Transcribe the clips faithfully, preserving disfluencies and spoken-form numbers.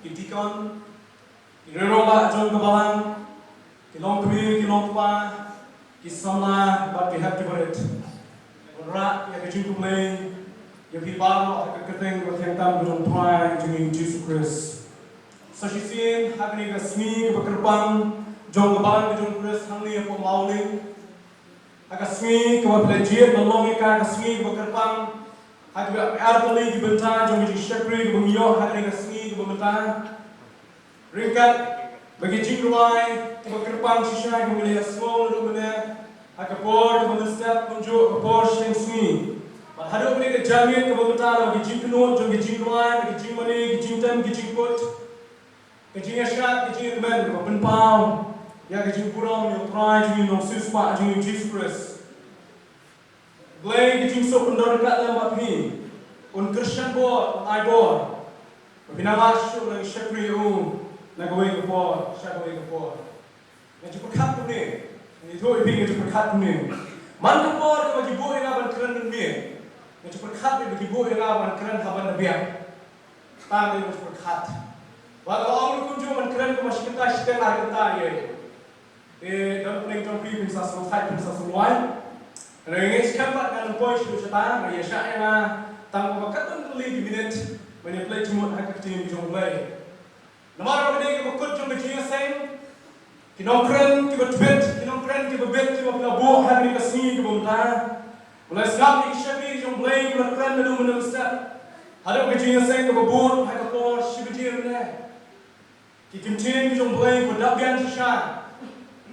Ki deacon, ki riewrangbah jong ka balang, ki longkmie, ki longkpa, ki samla bad ki hep ki barit. Wanrah ïa ka jingkhublei ïa phi baroh ha ka kyrteng kaba thiang tam ka jong U Trai jong ngi U Jisu Khrist. Sa shisien ha kane ka sngi kaba kyrpang jong ka balang ka jong U Khrist hangne hapoh Mawlieh, ha ka sngi kaba phi la jied ban long ïa ka, ka sngi kaba kyrpang ha kaba ar tylli ki bynta jong ka jingshakri kaba ngi ïoh ha kane ka sngi kaba mynta. Ryngkat bad ki jingrwai kiba kyrpang shisha kiba ngi la ïasngew naduh mynne ha ka por kaba mynstep kumjuh ka por shiteng sngi. Bad haduh kane ka janmiet kaba mynta la ki jingkynnoh jong ki jingrwai, ki jingmane, ki jingtem, ki jingkut, ka jingïaishah, ka jingïakmen kaba pynpaw ïa ka jingburom ïa U Trai jong ngi, U Nongsiewspah jong ngi U Jisu Khrist. Blei ka jingsuk un don ryngkat lem bad phi, un kyrshan bor, un ai bor. Ba phin nang lait shuh ban shakri ïa u na kawei ka por sha kawei ka por. Nga ju pyrkhat kumne, nga ju ïathuh ïa phi, nga ju pyrkhat kumne. Man ka por kaba ki buh ïa nga ban kren mynmiet, nga ju pyrkhat ïa ba ki buh ïa nga ban kren ha ban da biang. Tang ïa nga ju pyrkhat. Ba nga ong kumjuh ban kren kumba shi kynta shiteng ar kynta ïa. Te don pdeng jong phi phin sa sngewthuh, phin sa sngewthuh. Hynrei nga ngeit skhem pat ngan ym poi shuh shata, nga ïa shah ïa nga tang kumba katto katne ki minit ban ïa pynleit jingmut ha ka ktien jong U Blei. Namar ba kane ka kut jong ka jingïaseng, ki nongkren kiba tbit, ki nongkren kiba bit kiba phi la buh ha kane ka sngi kaba mynta. Ba la sngap ïa ki shakri jong U Blei kiba la kren naduh mynne mynstep haduh ka jingïaseng kaba bud ha ka por shi baje mynne. Ki ktien ki jong U Blei kiba dap biang shisha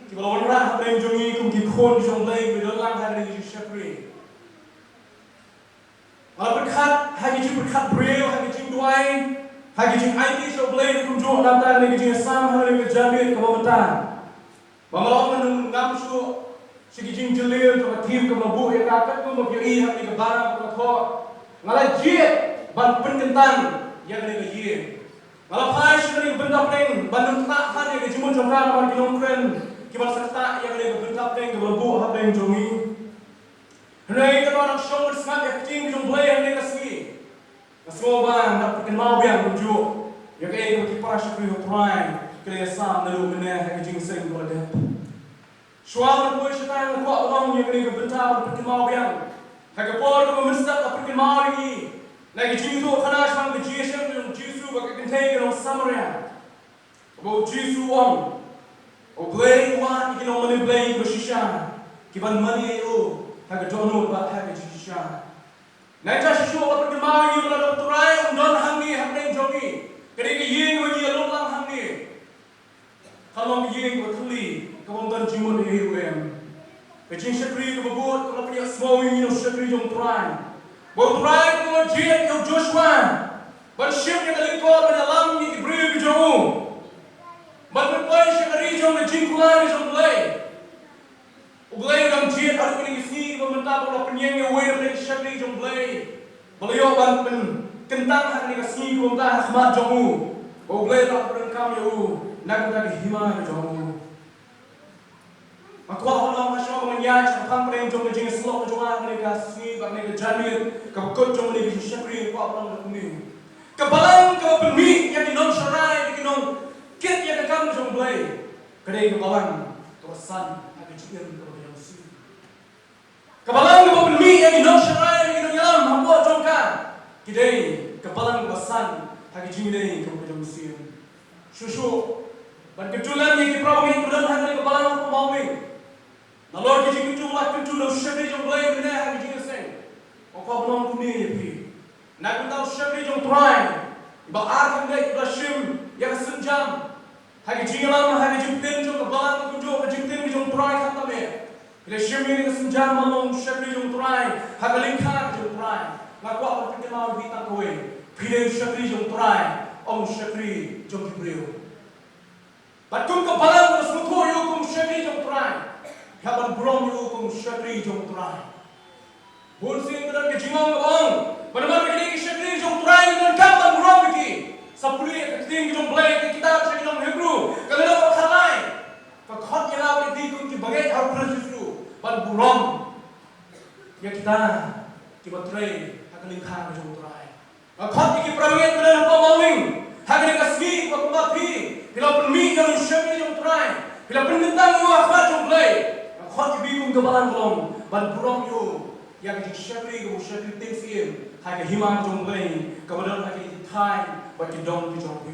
kiba la wanrah hapdeng jong ngi kum ki khun ki jong U Blei kiba don lang ha kane ka jingshakri. Nga la pyrkhat ha ki jingpyrkhat briew, ha ki jingduwai, ha ki jingaiti sha U Blei kumjuh nangta ha kane ka jingïasam ha kane ka janmiet kaba mynta. Ba nga la ong ngan ym ngam shuh sha ki jingjylliew jong ka theme kaba la buh ïa ka, katkum ba phi ïohi ha kane ka banner kaba thoh. Nga la jied ban pynkyntang ïa kane ka ïing. Nga la phai sha kane ka bynta pdeng ban ym ktah than ïa ka jingmut jong ka namar ki nongkren ki ban sa ktah ïa kane ka bynta pdeng kaba la buh hapdeng jong ngi. Hynrei katba nga dang shong ban sngap ïa ka ktien ka jong U Blei ha kane ka sngi, nga sngew ba nga dap pynkynmaw biang kumjuh ïa kaei kaba ki para shakri U Trai ki la ïasam naduh mynne ha ka jingïaseng kaba la dep. Shuwa ban poi shata nga kwah ban ong ïa kane ka bynta ban pynkynmaw biang. Ha ka por kaba mynstep la pynkynmaw ïa ngi na ka jingïathuhkhana shaphang ka jingïashem jong U Jisu bad ka kynthei ka nong Samaria. Kaba U Jisu u ong, U Blei u wad ïa ki nongmane Blei kiba shisha ki ban mane ïa u ha ka dohnud bad ha ka jingshisha. Nangta shisha la pynkynmaw ïa ngi ba lada U Trai um don hangne hapdeng jong ngi, ka dei ka ïing kaba ngi ïa lut lang hangne, kan long ka ïing kaba thylli kaba ym don jingmut ei ei ruh em. Ka jingshakri kaba bud kaba la pynïasngew ïa ngi nongshakri jong U Trai. Ba U Trai u la jied ïa u Joshua ban shim ïa ka lyngkor ban ïalam ïa ki briew ki jong u ban pynpoi sha ka ri jong ka jingkular ka jong U Blei. U Blei u dang jied haduh kine ki sngi kiba mynta ba u la pynïeng ïa uwei na pdeng ki shakri jong U Blei ba la ïoh ban pynkyntang ha kane ka sngi kiba mynta ha khmat jong u, ba U Blei u la pyndonkam ïa u na ka bynta ka hima ka jong u. Nga kwah ban ong hashwa ba ngan ïaid shaphang pdeng jong ka jingïasyllok ka jong nga ha kane ka sngi bad kane ka janmiet kaba kut jong kane ka jingshakri, nga kwah ban ong kumne. Ka balang kaba pynmih ïa ki nongsharai, ïa ki nongkit ïa ka kam ka jong U Blei, ka dei ka balang kaba san ha ka jingim kaba ka jong sien. Ka balang kaba pynmih ïa ki nongsharai, ïa ki nongïalam hapoh jong ka, ki dei ka balang kaba san ha ka jingim kaba ka jong sien. Shuh shuh ban kyntu lem ïa ki para bangeit ba don ha kane ka balang hapoh Mawlieh. Nalor ki jingkyntu ba la kyntu na u shakri jong U Blei mynne ha ka jingïaseng, nga kwah ban ong kumne ïa phi. Na ka bynta u shakri jong U Trai, iba ar khyndiat iba la shim ïa ka sienjam ha ka jingïalam, ha ka jingpynim jong ka balang, kumjuh ka jingpynim jong U Trai khamtam eh. Phi la shim ïa ka sienjam ban long u shakri jong U Trai ha ka lyngkha ka jong U Trai. Nga kwah ban pynkynmaw ïa phi tang kawei, phi dei u shakri jong U Trai, ym u shakri jong ki briew. Bad kum ka balang ka sngewthuh ïa u kum u shakri jong U Trai, hap ban burom ïa u kum u shakri jong U Trai. Bun sien ka don ka jingong kaba ong ba namar ba ki dei ki shakri jong U Trai ngi donkam ban burom ïa ki. Sa pule ïa ka ktien ka jong U Blei, ka kitab sha ki nong Hebru, ka lynnong kaba khatlai, ka khot ïa nga bad ïa phi kum ki bangeit ha U Khrist Jisu ban burom ïa kita kiba trei ha ka lyngkha ka jong U Trai. Nga khot ïa ki para bangeit ba don hapoh Mawlieh ha kane ka sngi Phi la pynmih ïa u shakri jong u Trai, phi la pynkyntang ïa u ha khmat jong u Blei. Nga khot ïa phi kum ka balang ka long ban burom ïa u, ïa ka jingshakri kaba u shakri ktien syiem ha ka hima jong u Blei, kaba don ha ki thaiñ bad ki dong ki jong phi.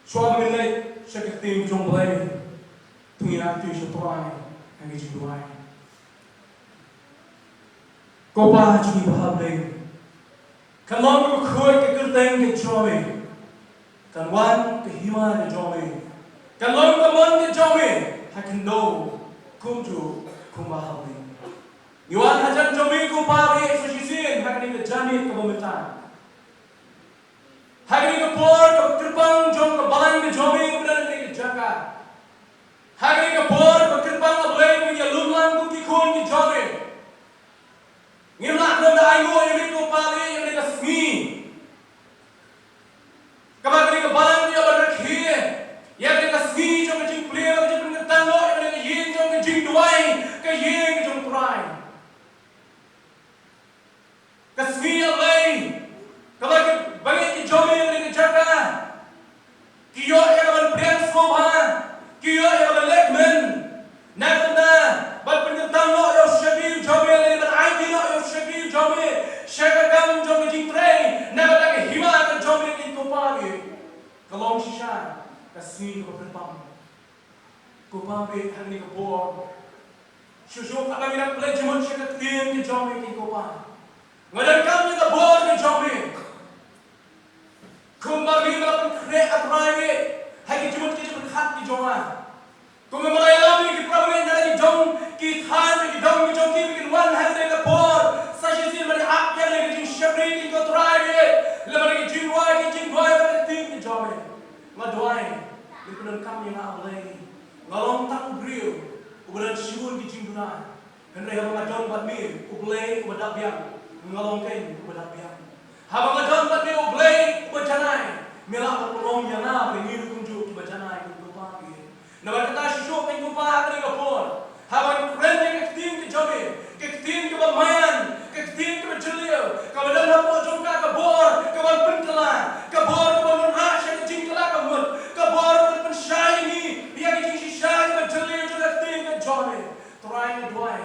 Shuwa ba ngin leit sha ka ktien jong u Blei, to ngin ïa kyntu sha u Trai ha ka jingduwai. Ko Pa jong ngi ba ha bneng, kan long kaba khuid ka kyrteng ka jong me, kan wan ka hima ka jong me, kan long ka mon ka jong me ha khyndew kumjuh kum ba ha bneng. Ngi wan hajan jong me ko Pa, ba ïeit sa shisien ha kane ka janmiet kaba mynta. Ha kane ka por kaba kyrpang jong ka balang ka jong me kaba don ha kane ka jaka. Ha kane ka por kaba kyrpang, A Blei, ba ngi ïalum lang kum ki khun ki jong me. Ngim lah khlem da ainguh ïa me ko Pa ïa kane ka sngi kaba kane ka balang ka ïoh ban rakhe, ïa kane ka sngi jong ka jingplie, ka jingpynkyntang noh ïa kane ka ïing jong ka jingduwai, ka ïing jong u Trai. Ka sngi, A Blei, kaba ki bangeit ki jong me ha kane ka jaka ki ïoh ïa ka ban pdiang sngewbha, ki ïoh ïa ka ban leh kmen na ka bynta ban pynkyntang noh ïa u shakri jong me, lane ban aiti noh ïa u shakri jong me sha ka kam jong ka jingtrei na ka bynta ka hima ka jong me, ko Pa. Ka long shisha ka sngi kaba kyrpang. Ko Pa, ha kane ka por, shuh shuh katba ngi dang pynleit jingmut sha ka ktien ka jong me, ko Pa, nga donkam ïa ka bor ka jong me. Kumba me la pynkhreh, A Trai, ha ki jingmut ki jingpyrkhat ki jong nga, kumba me la ïalam ïa ki para bangeit na ki dong ki thaiñ, ki dong ki jong ki, ba kin wan ha kane ka por sa shisien ban ïa ap ïa kane ka jingshakri, ko Trai, lem bad ki jingduwai, ki jingduwai bad ka ktien ka jong me. Nga duwai, me pyndonkam ïa nga, A Blei. Nga long tang u briew uba don shibun ki jingduna. Hynrei haba nga don bad me, U Blei uba dap biang, nga long kein uba dap biang. Haba nga don bad me, U Blei uba janai, me lah ban pynlong ïa nga bad ïa ngi ruh kumjuh kiba janai, ko Pa. Namar kata shisha, ko Pa, ha kane ka por, haba ngi kren ïa ka ktien ka jong me, ka ktien kaba maïan, ka ktien kaba jylliew, kaba don hapoh jong ka ka bor ka ban pynkylla, ka bor ka ban wanrah sha ka jingkylla ka mut, ka bor ka ban pynshai ïa ngi ïa ka jingshisha kaba jylliew jong ka ktien ka jong me. Trai, nga duwai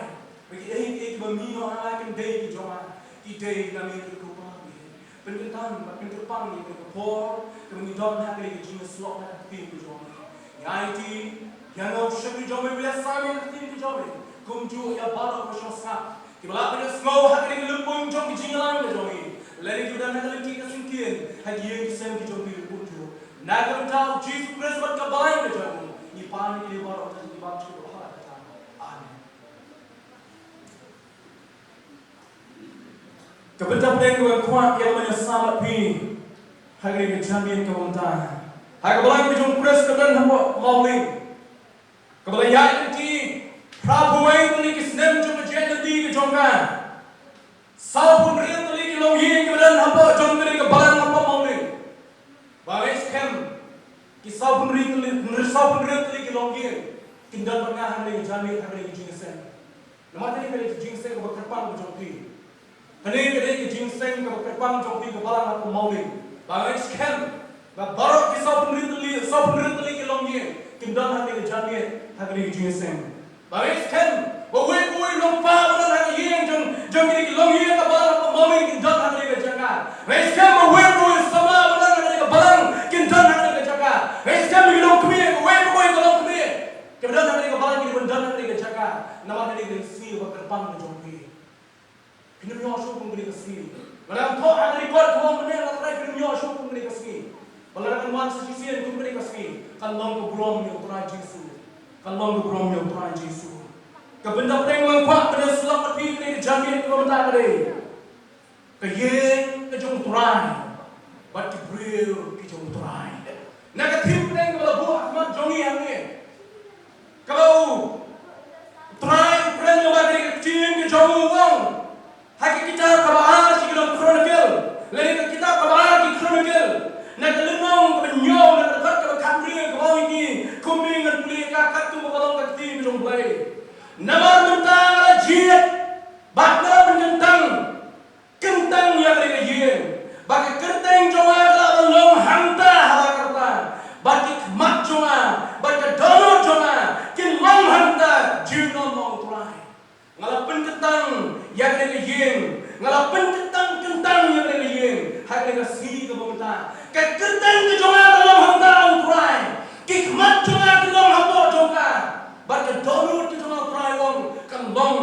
ba kiei kiei kiba me noh ha ka kynthei ka jong nga, ki dei na me, ko Pa. Pynkyntang bad pynkyrpang ïa kane ka por kaba ngi don ha kane ka jingïasyllok na ka ktien ka jong me. Ngi aiti ïa nga, u shakri jong me, ba ïasam ïa ka ktien ka jong me, kumjuh ïa baroh kiba shong sngap, kiba lah ban ïohsngew ha kane ka lympung jong ka jingïalang ka jong me, lane kiba don ha ka lynti ka syngkien, ha ki ïing ki sem ki jong me ruh kumjuh. Na ka bynta U Jisu Khrist bad ka balang ka jong u, ngi pan ïa kine baroh ha ka kyrteng jong U Blei, ha ka kyrteng. Amen. Ka bynta pdeng kaba nga kwah ïa ka ban ïasam bad phi ha kane ka janmiet kaba mynta, ha ka balang ka jong U Khrist kaba don hapoh Mawlyng, kaba la ïaid lynti phra phew wei tylli ki snem jong ka jingïaid lynti ka jong ka. Sawphew hynriew tylli ki longïing kiba don hapoh jong kane ka balang hapoh Mawlyng. Ba nga ngeit skhem ki sawphew hynriew tylli, sawphew hynriew tylli ki longïing kin don bad nga ha kane ka janmiet, ha kane ka jingïaseng. Namar kane ka dei ka jingïaseng kaba kyrpang jong phi. Kane ka dei ka jingïaseng kaba kyrpang jong phi ka balang hapoh Mawlyng. Ba nga ngeit skhem ba baroh ki sawphew hynriew tylli, sawphew hynriew tylli ki longïing kin don ha kane ka janmiet, ha kane ka jingïaseng. Ba nga ngeit skhem ba uwei pa uwei u nongpop ba don ha ka ïing jong, jong kine ki longïing ka balang hapoh Mawlyng kin don ha kane ka jaka. Nga ngeit skhem ba uwei pa uwei u samla ba don ha kane ka balang kin don ha kane ka jaka. Nga ngeit skhem ba ki longkmie, uwei pa uwei ka longkmie kiba don ha kane ka balang kin don ha kane ka jaka. Namar kane ka dei ka sngi kaba kyrpang ka jong phi. Phin ym ïoh shuh kum kane ka sngi. Lada ym thoh ha ka record kaba wan mynne, lada phi ym ïoh shuh kum kane ka sngi, ba lada kan wan sa shisien kum kane ka sngi, kan long ka burom ïa U Trai Jisu. Kan long ka burom ïa U Trai Jisu. Ka bynta pdeng ba nga kwah ban ïasyllok bad phi kane ka janmiet kaba mynta ka dei ka ïing ka jong U Trai bad ki briew ki jong U Trai. Na ka theme pdeng kaba la buh ha khmat jong ngi hangne, kaba U Trai u kren lyngba kane ka ktien ka jong u, u ong ha ka kitab kaba ar sha ki Nong Chronicle, lane ka kitab kaba ar ki Chronicle, na ka lynnong kaba hynñiew, na ka dkhot kaba khathynriew, kaba ong ïa ngi, kumne ngan pule ïa ka katto ba ka long ka ktien ka jong U Blei. Namar mynta nga la jied bad nga la pynkyntang, kyntang ïa kane ka ïing, ba ka kyrteng jong nga ka la long Ka sngi kaba mynta, ka kyrteng ka jong nga ka long hangta, U Trai. Ki khmat jong nga ki long hapoh jong ka. Bad ka dohnud ka jong nga, U Trai, u ong, kan long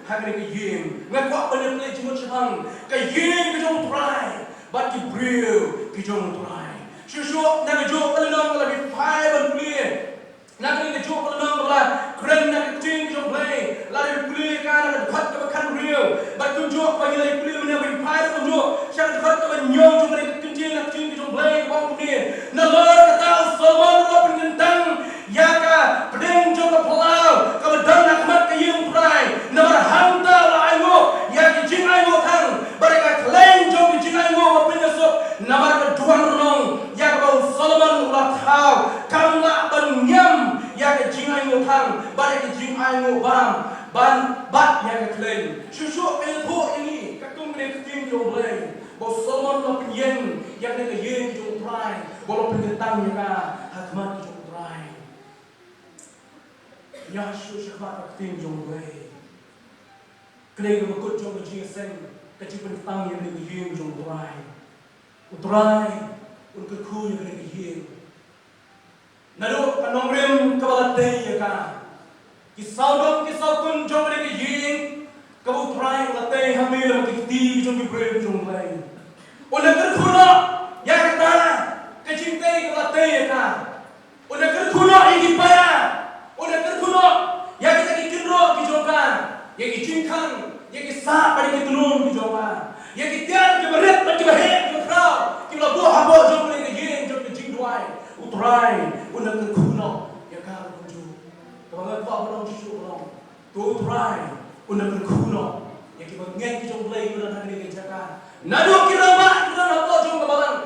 ha kane ka ïing. Nga kwah ban ïa pynleit jingmut shaphang ka ïing ka jong U Trai bad ki briew ki jong U Trai. Shuh shuh na kajuh ka lynnong, lada phi phai ban pule na kane kajuh ka lynnong kaba la kren na ka ktien ka jong U Blei, lada phi pule ka na ka dkhot kaba khathynriew bad kumjuh, ba ngi la ïa pule mynne, ba ngi phai kumjuh sha ka dkhot kaba hynñiew jong kane ka ktien, na ka ktien ka jong U Blei, kaba ong kumne: Nalor kata, u Solomon u la pynkyntang ïa ka pdeng jong ka phyllaw kaba don ha khmat ka ïing U Trai. Namar hangta u la ainguh ïa ki jingainguh thang bad ïa ka khleiñ jong ki jingainguh ba pynïasuk. Namar ka duwan rnong ïa kaba u Solomon u la thaw kam lah ban ngiam ïa ka jingainguh thang bad ïa ka jingainguh bam, ban bad ïa ka khleiñ. Shuh shuh ka ïathuh ïa ngi katkum kane ka ktien jong U Blei, ba u Solomon u la pynïeng ïa kane ka ïing jong U Trai, ba u la pynkyntang ïa ka ha khmat jong U Trai. Ïa shuh shuh ka ktien jong U Blei. Kane ka bakut jong ka jingïaseng, ka jingpynkyntang ïa kane ka ïing jong U Trai. U Trai un kyrkhu ïa kane ka ïing. Naduh ka nongrim kaba la tei ïa ka, ki sawdong ki sawkun jong kane ka ïing kaba U Trai u la tei hangne lem ki kti jong ki briew jong U Blei. Un da kyrkhu noh ïa kata ka jingtei kaba la tei ïa ka. Un da kyrkhu noh ïa ki paia. Un da kyrkhu noh ïa kita ki kynroh ki jong ka, ïa ki jingkhang, ïa ki sah bad ïa ki tnum ki jong ka, ïa ki tiar kiba rit bad kiba heh kiba khraw kiba la buh hapoh jong kane ka ïing jong ka jingduwai. U Trai un da kyrkhu noh ïa ka kumjuh. Kaba nga kwah ban ong shuh shuh ban ong, to U Trai un da kyrkhu noh ïa kiba ngeit ki jong U Blei kiba don ha kane ka jaka. Naduh ki rangbah kiba don hapoh jong ka balang,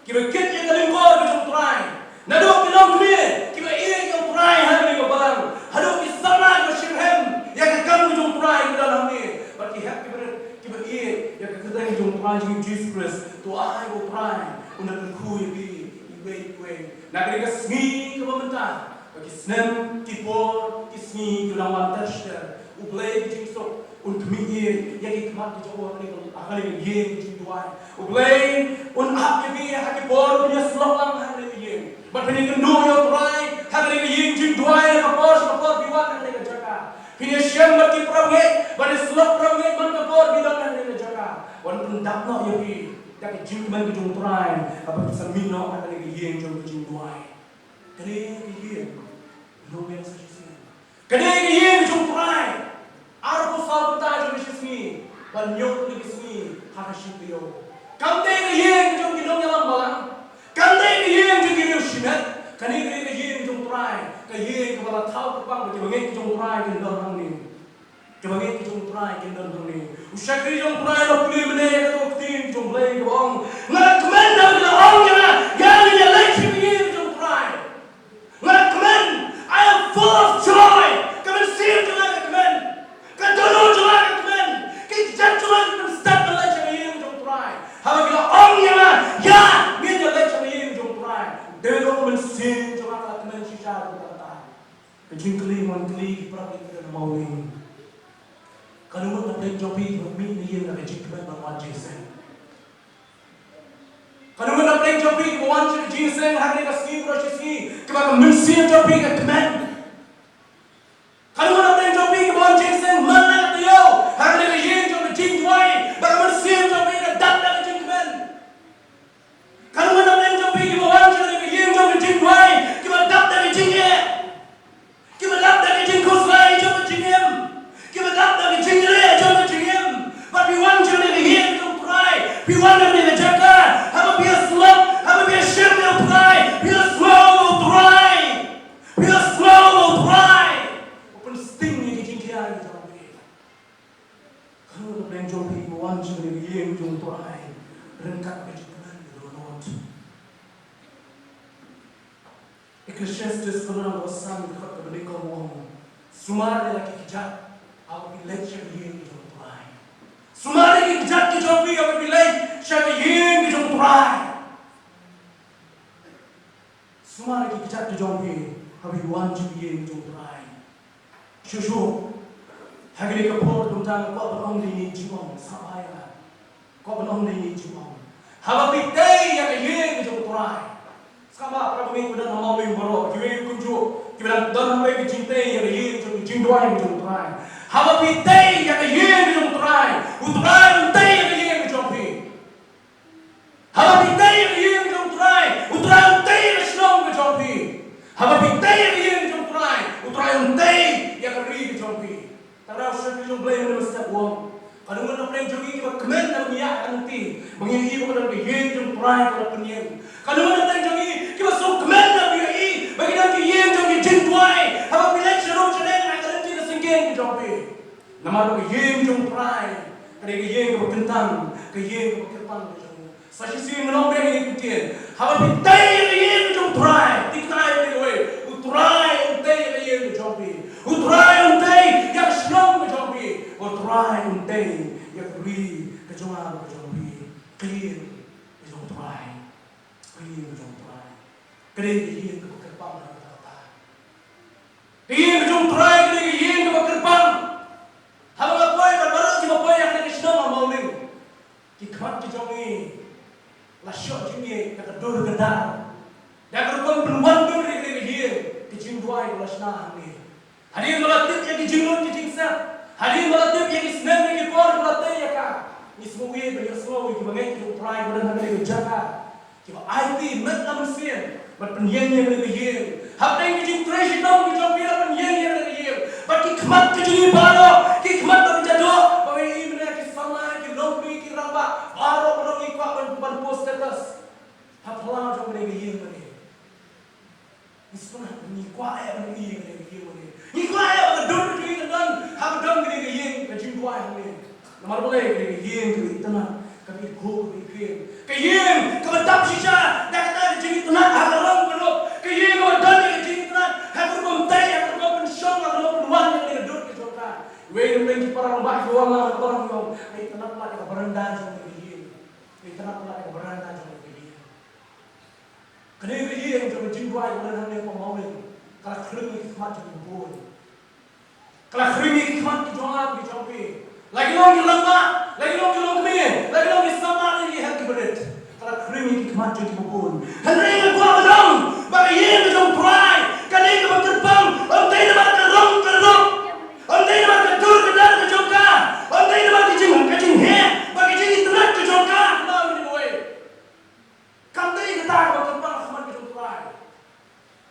kiba kit ïa ka lyngkor ka jong U Trai. Naduh ki longkmie kiba ïeit ïa U Trai ha kane ka balang, haduh ki samla kiba shitrhem ïa ka kam ka jong U Trai kiba don hangne, bad ki hep kiba rit kiba ïeit ïa ka kyrteng ka jong U Trai jong ngi Jisu Khrist. To ai ba U Trai un da kyrkhu ïa phi iwei pa iwei na kane ka sngi kaba mynta. Ba ki snem, ki por, ki sngi ki dang wan ter ter, U Blei ka jingsuk un khmih ïa ki khmat ki jong u ha kane ka ïing ka jingduwai. U Blei un ap ïa phi ha ki por phin ïasyllok lang ha kane ka ïing. Bad phin ïakynduh ïa U Trai ha kane ka ïing jingduwai, ha ka por sha ka por phi wan ha kane ka jaka. Phin ïashem bad ki parabangeit, ban ïasyllok parabangeit man ka por phi don ha kane ka jaka. Wan pyndap noh ïa phi da ka jingkmen ka jong U Trai haba phi sa mih noh ha kane ka ïing jong ka jingduwai. Kane ka ïing, nongwei sa shisien. Kane ka ïing jong U Trai. Arphew saw kynta jong ka shi sngi ban ïoh kane ka sngi ha ka shi taïew. Kam dei ka ïing jong ki nongïalam balang. Kam dei ka ïing jong ki riew shimet. Kane ka dei ka ïing jong U Trai, ka ïing kaba la thaw kyrpang ba kiba ngeit ki jong U Trai kin don hangne. Kiba ngeit ki jong U Trai kin don hangne. U shakri jong U Trai u la pule mynne ïa kato ka ktien jong U Blei kaba ong, nga la kmen haba ki la ong ïa nga, ïa ngin ïaleit sha ka ïing jong U Trai. Nga la kmen, I am full of joy. Ka mynsiem jong nga ka kmen. Ka dohnud jong nga ka kmen. Ki kjat jong nga ki pynstad ban leit sha ka ïing jong U Trai. Haba ki la ong ïa nga, ïa ngin ïaleit sha ka ïing jong U Trai, dei ruh ka mynsiem jong nga ka la kmen shisha ruh kata. Ka jingkylli, wan kylli ki para bangeit, kane ka mawlyng, kano ngut na pdeng jong phi kiba mih na ïing da ka jingkmen ban wan jingïaseng? Kano ngut na pdeng jong phi kiba wan sha ka jingïaseng ha kane ka sngi baroh shi sngi, kiba ka mynsiem jong phi ka kmen? Kano ngut na pdeng jong phi kiba wan jingïaseng man la ka taïew ha kane ka ïing jong ka jingduwai, ba ka mynsiem jong phi ka dap da ka jingkmen? Kano ngut na pdeng jong phi kiba wan sha kane ka ïing jong ka jingduwai kiba dap da ka jingeh, kiba dap da ka jingkhuslai jong ka jingim, kiba dap da ka jingrieh jong ka jingim? Bad phi wan sha kane ka ïing jong U Trai, phi wan ha kane ka jaka, haba phi ïasyllok, haba phi ïashem ïa U Trai, phi ïasngew ïa U Trai, phi ïasngew ïa U Trai. U pynsting ïa ka jingkhia jong phi. Kano ngut na pdeng jong phi kiba wan sha kane ka ïing jong U Trai ryngkat ka jingkmen ka dohnud? Ecclesiastes ka lynnong kaba san, ka dkhot kaba nyngkong ka ong, sumar ïa la ki kjat haba phi leit sha ka ïing ka jong U Trai. Sumar ïa ki kjat ki jong phi haba phi leit sha ka ïing ka jong U Trai. Sumar ïa ki kjat ki jong phi haba phi wan sha ka ïing ka jong U Trai. Shuh shuh ha kane ka por kumta nga kwah ban ong da ine i jingong, sngap bha ïa nga. Kwah ban ong da ine i jingong. Haba phi tei ïa ka ïing ka jong u Trai. Sngap ma para bangeit kiba don ha Mawleng baroh, kiwei kumjuh kiba dang don ha ka jingtei ïa ka ïing jong, ka jingduwai ka jong u Trai. Haba phi tei ïa ka ïing ka jong u Trai, u Trai un tei ïa ka ïing ka jong phi. Haba phi tei ïa ka ïing ka jong u Trai, u Trai un tei ïa ka shnong ka jong phi. Haba phi tei ïa ka ïing ka jong u Trai, u Trai un tei ïa ka ri ka jong phi. Tang ba u Shakri jong U Blei mynta mynstep u ong, ka don na pdeng jong ngi kiba kmen na ba ngi ïaid ha lynti, ba ngi ïohi ba ka don ka ïing jong u Trai ka la pynïeng. Ka don na pdeng jong ngi kiba sngewkmen na ba ngi ïohi ba ka don ka ïing jong ka jingduwai. Haba phi leit sha rum sha neng ha ka lynti ka syngkien ka jong phi. Namar ba ka ïing jong u Trai ka dei ka ïing kaba kyntang, ka ïing kaba kyrpang ka jong u. Sa shisien ngan ong biang ïa kane ka ktien. Haba phi tei ïa ka ïing jong u Trai, thikna ïa kane kawei, u Trai un tei ïa ka ïing ka jong phi. U Trai un tei ïa ka shnong ka jong phi. U Trai un tei ïa ka ri ka jong nga bad ka jong phi. Ka ïing ka jong u Trai. Ka ïing ka jong u Trai ka dei ka ïing kaba kyrpang ha kata kata. Ka ïing ka jong u Trai ka dei ka ïing kaba kyrpang. Haba nga poi bad baroh kiba poi ïa kane ka shnong ha Mawleng, ki khmat ki jong ngi la shoh jingïeit da ka dur ka dar, da ka rukom pynwandur ïa kane ka ïing, ka jingduwai ba la shna hangne. Hadien ba la tip ïa ki jinglut ki jingsep, hadien ba la tip ïa ki snem ïa ki por ba la tei ïa ka, ngi sngewbha ban ïohsngew ïa kiba ngeit ïa u Trai ba don ha kane ka jaka, kiba aiti met la mynsiem bad pynïeng ïa kane ka ïing. Hapdeng ki jingtrei shitom ki jong ki la pynïeng ïa kane ka ïing. Bad ki khmat ki jong ngi baroh, ki khmat ba ki jadoh, ba ngi i mynne ki samla, ki longkmie, ki rangbah baroh baroh ngi kwah ban, ban post status ha phyllaw jong kane ka ïing kane. Ngi sngewbha, ngi kwah eh ban ïohi ïa kane ka ïing kane. Ngi kwah eh ba ka dur ka jong ngi kan don ha ba don kane ka ïing ka jingduwai hangne. Namar balei? Kane ka ïing kaba itynnad, kaba ithuh, kaba iphieng. Ka ïing kaba dap shisha da kata ka jingitynnad ha ka rong ka rup. Ka ïing kaba don ïa ka jingitynnad ha ka rukom tei, ha ka rukom pynshong, ha ka rukom pynwan ïa kane ka dur ka jong ka. Iwei na pdeng ki para rangbah ki wan lang ha ka baranda, ka itynnad palat ïa ka baranda jong kane ka ïing. Ka itynnad palat ïa ka baranda jong kane ka ïing. Kane ka ïing jong ka jingduwai kaba don hangne ha Mawleng, ka la khring ïa ki khmat jong kiba bun. Ka la khring ïa ki khmat ki jong nga ki jong phi. La ki long ki rangbah, la ki long ki longkmie, la ki long ki samla, la ki heh ki barit. Ka la khring ïa ki khmat jong kiba bun. Hynrei nga kwah ban ong ba ka ïing ka jong u Trai ka dei kaba kyrpang, ym dei namar ka rong ka rup, ym dei namar ka dur ka dar ka jong ka, ym dei namar ka jing, ka jingheh bad ka jingitynnad ka jong ka. Namar kawei, kam dei kata kaba kyrpang ha khmat ka jong u Trai.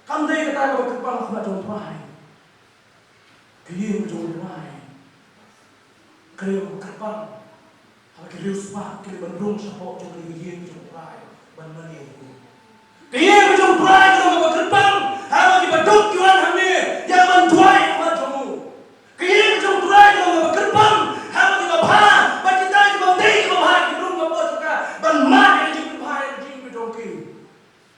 Kam dei kata kaba kyrpang ha khmat jong u Trai. Ka ïing ka jong u Trai ka dei kaba kyrpang. Haba ki riewspah ki leit ban rung shapoh jong kane ka ïing ka jong u Trai ban mane ïa u. Ka ïing ka jong u Trai ka dei kaba kyrpang. Haba ki baduk ki wan hangne ïa ban duwai ha khmat jong u. Ka ïing ka jong u Trai ka long kaba kyrpang. Haba kiba bha bad kita kiba ym dei kiba bha ki rung hapoh jong ka ban mad ïa ka jingpynbha ïa ka jingim ka jong ki.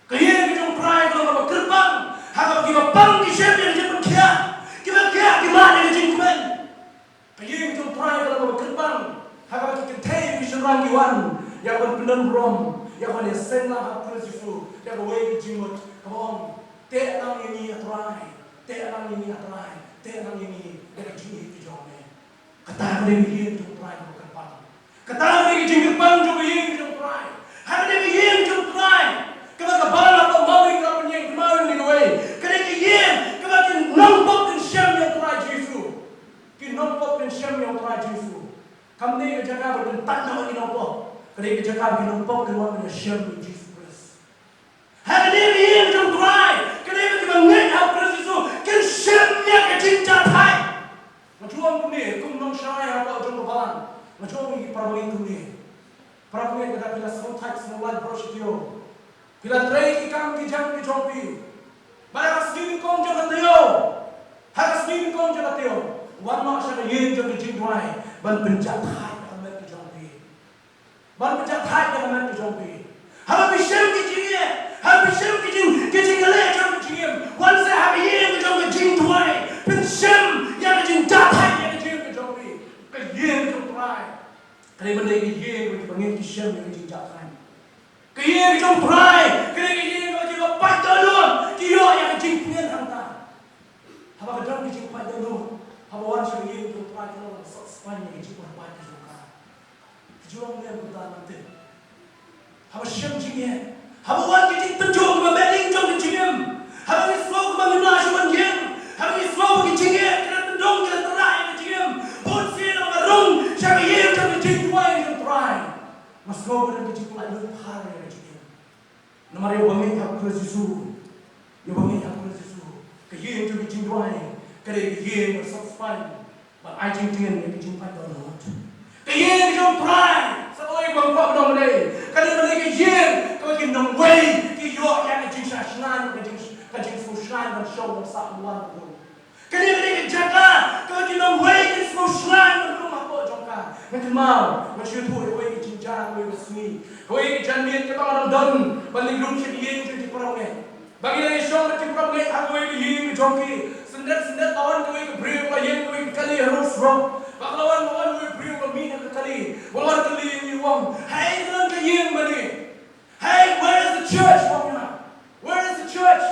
Ka ïing ka jong u Trai ka long kaba kyrpang. Haba kiba pang ki shem ïa ka jingpynkhiah, kiba khiah ki mad ïa ka jingkmen. Ka ïing ka jong u Trai ka long kaba kyrpang. Haba ki kynthei ki shynrang ki wan ïa ka ban pyndon burom, ïa ka ban ïaseng lang ha u Khrist Jisu da kawei ka jingmut kaba ong, teh lang ïa ngi, A Trai. Teh lang ïa ngi, A Trai, teh lang ïa ngi da ka jingïeit ka jong me. Kata ka dei ka ïing jong u Trai kaba kyrpang. Kata ka dei ka jingkyrpang jong ka ïing jong u Trai. Ha kane ka ïing jong u Trai kaba ka balang ba Mawleng ka la pynïeng, kynmaw ïa kawei. Ka dei ka ïing kaba ki nongpop kin shem ïa u Trai Jisu. Ki nongpop kin shem ïa u Trai Jisu. Kam dei ka jaka ba kin tan noh ïa ki nongpop. Ka dei ka jaka ba ki nongpop kin wan ban ïashem ïa u Jisu Khrist. Ha kane ka ïing jong u Trai, kane ka dei ba ki ba ngeit ha u Khrist Jisu kin shem ïa ka jingjahthait. Nga ju ong kumne, kum u nongshakri hapoh jong ka balang, nga ju ong ïa ki para bangeit kumne. Para bangeit, lada phi la sngewthait sngewlait baroh shi taïew, phi la trei ki kam ki jam ki jong phi, bad ha ka sngi nyngkong jong ka taïew, ha ka sngi nyngkong jong ka taïew, wan noh sha ka ïing jong ka jingduwai ban pynjahthait ïa ka met ka jong phi. Ban pynjahthait ïa ka met ka jong phi. Haba phi shem ki jingeh, haba phi shem ki jing, ki jingeh jong ka jingim, wan seh ha ka ïing ka jong ka jingduwai, pynshem ïa ka jingjahthait ïa ka jingim ka jong phi. Ka ïing ka jong u Trai ka dei ban dei ka ïing ba ki bangeit ki shem ïa ka jingjahthait. Ka ïing ka jong u Trai ka dei ka ïing ba ki ba pait dohnud ki ïoh ïa ka jingpynïeng hangta. Haba ka don ka jingpait dohnud, haba wan sha ka ïing jong u Trai ka long kaba sah spah ïa ka jingpait ka jong ka. Ka jong ngi mynta ngan tip. Haba shem jingeh, haba wan ki jingtynjuh kiba beh ïing jong ka jingim, haba ngi sngew ba ngim lah shuh ban ïeng, haba ngi sngew ba ki jingeh ki la tyndong, ki la tyrah ïa ka jingim, bun sien haba nga rung sha ka ïing jong ka jingduwai jong U Trai, nga sngew ba don ka jingpynlait lut phar ïa ka jingim. Namar ïa uba ngeit ha U Khrist Jisu, ïa uba ngeit ha U Khrist Jisu, ka ïing jong ka jingduwai ka dei ka ïing ba satisfy, ban ai jingtngen ïa ka jingpait dohnud. Ka ïing jong U Trai, sa kawei kaba nga kwah ban ong mynne, ka dei ban dei ka ïing kaba ki nongwei ki ïoh ïa ka jingshah shngaiñ, ka jing, ka jingsngewshngaiñ ban shong ban sah ban wan ban rung. Kane ka dei ka jaka kaba ki nongwei ki sngewsih shlaiñ ban rung hapoh jong ka. Nga kynmaw, nga shu ïathuh ïa kawei ka jingjia, kawei ka sngi, kawei ka janmiet kaba nga dang don ban leit rung sha ka ïing jong ki para bangeit. Ba ngi la ïashong bad ki para bangeit ha kawei ka ïing ka jong ki. Syndet syndet la wan kawei ka briew, la ïeng kawei ka kali ha rud surok. Ba ka la wan, la wan kawei ka briew, ka mih ha ka kali, ba la wan kylli ïa ngi, u ong, "Haei ka don ka ïing mane? Haei, where is the church?" u ong ïa nga. "Where is the church?"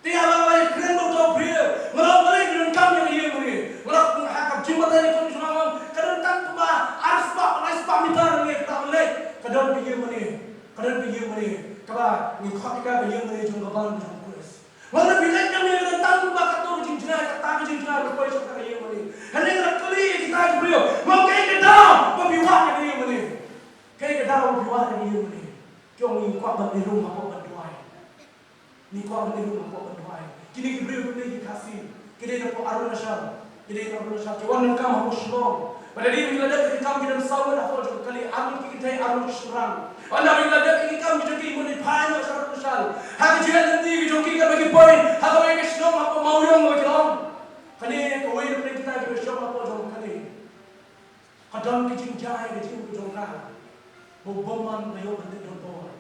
Te haba nga la ïakren bad uta u briew, nga la ong, "Balei phi donkam ïa ka ïing mane?" Nga la ong, ha ka jingbatai lei kong jong nga, ka don tang kumba ar spah, lai spah mitar lane, ka don ka ïing mane. Ka don ka ïing mane kaba ngi khot ïa ka ka ïing mane jong ka balang jong U Khrist. Nga la ong, "Phi leit nangne ka don tang kumba katto ka jingjngai, kata ka jingjngai ba poi sha ka ïing mane." Hangne nga la kylli ïa kita ki briew, nga ong, "Kaei ka daw ba phi wad ïa ka ïing mane? Kaei ka daw ba phi wad ïa ka ïing mane?" Ki ong, "Ngi kwah ban ïarung hapoh ban duwai." Ngi kwah ban ïarung hapoh ban duwai. Kine ki briew kim dei ki Khasi. Ki dei na pdeng Arunachal. Ki dei na Arunachal. Ki wan donkam hapoh Shillong. Bad lada ki la dep ki kam ki don saw ngut hapoh jong ka kali, ar ngut ki kynthei, ar ngut ki shynrang. Ynda ki la dep ki kam ki jong ki, ki mut ki phai noh sha Arunachal. Ha ka jingïaid lynti ki jong ki katba ki poi ha kawei ka shnong hapoh Mawïong, ba ki long, kane kawei na pdeng kita kiba shong hapoh jong ka kali. Ka don ka jingjia ka jingim ka jong ka, ba u bymman u la ïoh ban leit donbor.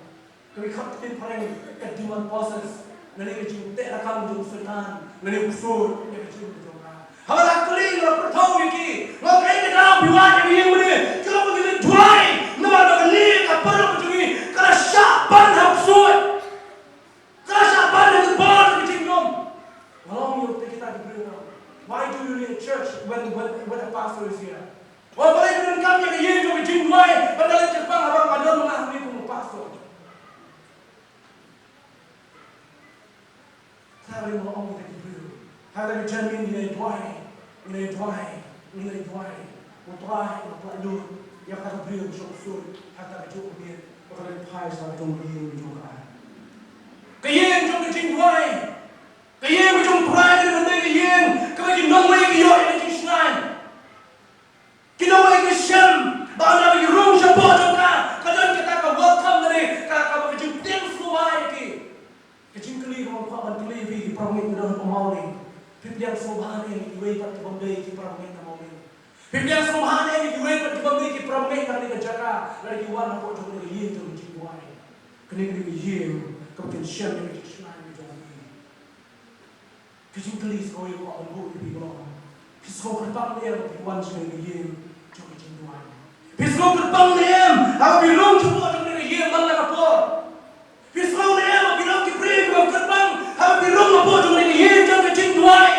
Ka mut ka ktien phareng ka demon possess, lane ka jingteh rakam jong u Soitan, lane u ksuid ïa ka jingim ka jong ka. Haba la kylli, la pyrthuh ïa ki, nga ong, "Kaei ka daw phi wad ïa ka ïing mane?" Ki ong, "Ba ngi leit duwai namar ba kane ka para ka jong ngi ka la shah ban ha u ksuid." Ka la shah ban ha ka bor ka jingdum. Nga ong ïa kita ki briew, "Why do you need a church when, when, when a pastor is here?" Wan, balei phi donkam ïa ka ïing jong ka jingduwai, ba nga leit kyrpang haba nga don ma nga hangne kum u pastor? Kata ka dei ba nga ong ïa kita ki briew. Ha kata ka janmiet ngi la duwai, ngi la duwai, ngi la duwai. U Trai u la pynlait lut ïa kata ka briew ka shong ksuid ha kata kajuh ka miet, ba ka la phai sha la jong ka ïing jong ka. Ka ïing jong ka jingduwai. Ka ïing ka jong U Trai ka dei ban dei ka ïing kaba ki nongwei ki ïoh ïa ka jingshngaiñ. Ki nongwei ki shem ba ynda ba ki rung shapoh jong ka, ka don kata ka welcome, ka dei ka, ka, ka jingpdiang sngewbha ïa ki. Ka jingkylli kaba nga kwah ban kylli ïa phi, ki para bangeit ki don ha Mawlai. Phi pdiang sngewbha ne ïa kiwei pat ki bym dei ki para bangeit na Mawlai? Phi pdiang sngewbha ne ïa kiwei pat ki bym dei ki para bangeit na kane ka jaka, lada ki wan hapoh jong kane ka ïing jong ka jingduwai? Kane ka dei ka ïing kaba kin shem ïa ka jingshngaiñ ka jong phi. Ka jingkylli sa kawei ka kwah ban buh ïa phi ka long, phi sngew kyrpang ne em haba phi wan sha kane ka ïing jong ka jingduwai? Phi sngew kyrpang ne em haba phi rung shapoh jong kane ka ïing man la ka por? Phi sngew ne em ba phi long ki briew kiba kyrpang haba phi rung hapoh jong kane ka ïing jong ka jingduwai?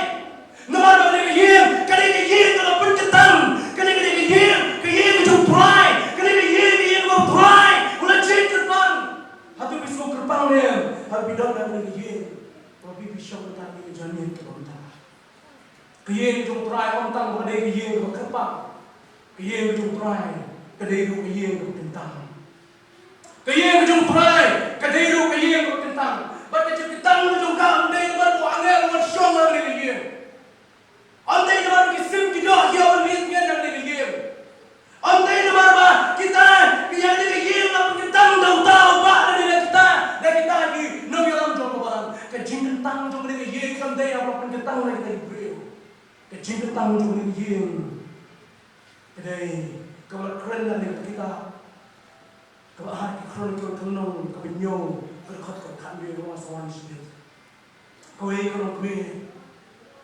Namar ba kane ka ïing ka dei ka ïing kaba pynkyntang. Kane ka dei ka ïing, ka ïing ka jong U Trai. Kane ka ïing, ka ïing kaba U Trai u la jied kyrpang. Hato phi sngew kyrpang ne em haba phi don ha kane ka ïing, ba phi, phi shong bynta ha kane ka janmiet kaba mynta? Ka ïing jong U Trai ym tang ba ka dei ka ïing kaba kyrpang. Ka ïing jong U Trai ka dei ruh ka ïing kaba kyntang. Ka ïing jong U Trai ka dei ruh ka ïing kaba kyntang. Bad ka jingkyntang jong ka ym dei namar ba u angel u wan shong ha kane ka ïing. Ym dei namar ba ki sim ki doh ki ïa wan rieh tngen ha kane ka ïing. Ym dei namar ba kita, ïa kane ka ïing la pynkyntang da uta u bah, da kita, da kita ki nongïalam jong ka balang. Ka jingkyntang jong kane ka ïing kam dei ïa ba la pynkyntang da kita ki briew. Ka jingkyntang jong kane ka ïing ka dei kaba la kren na kane ka kitab kaba ar ki Chronicle, ka lynnong kaba hynñiew, ka dkhot kaba khathynriew, nga sa wan shibit. Kawei ka longkmie,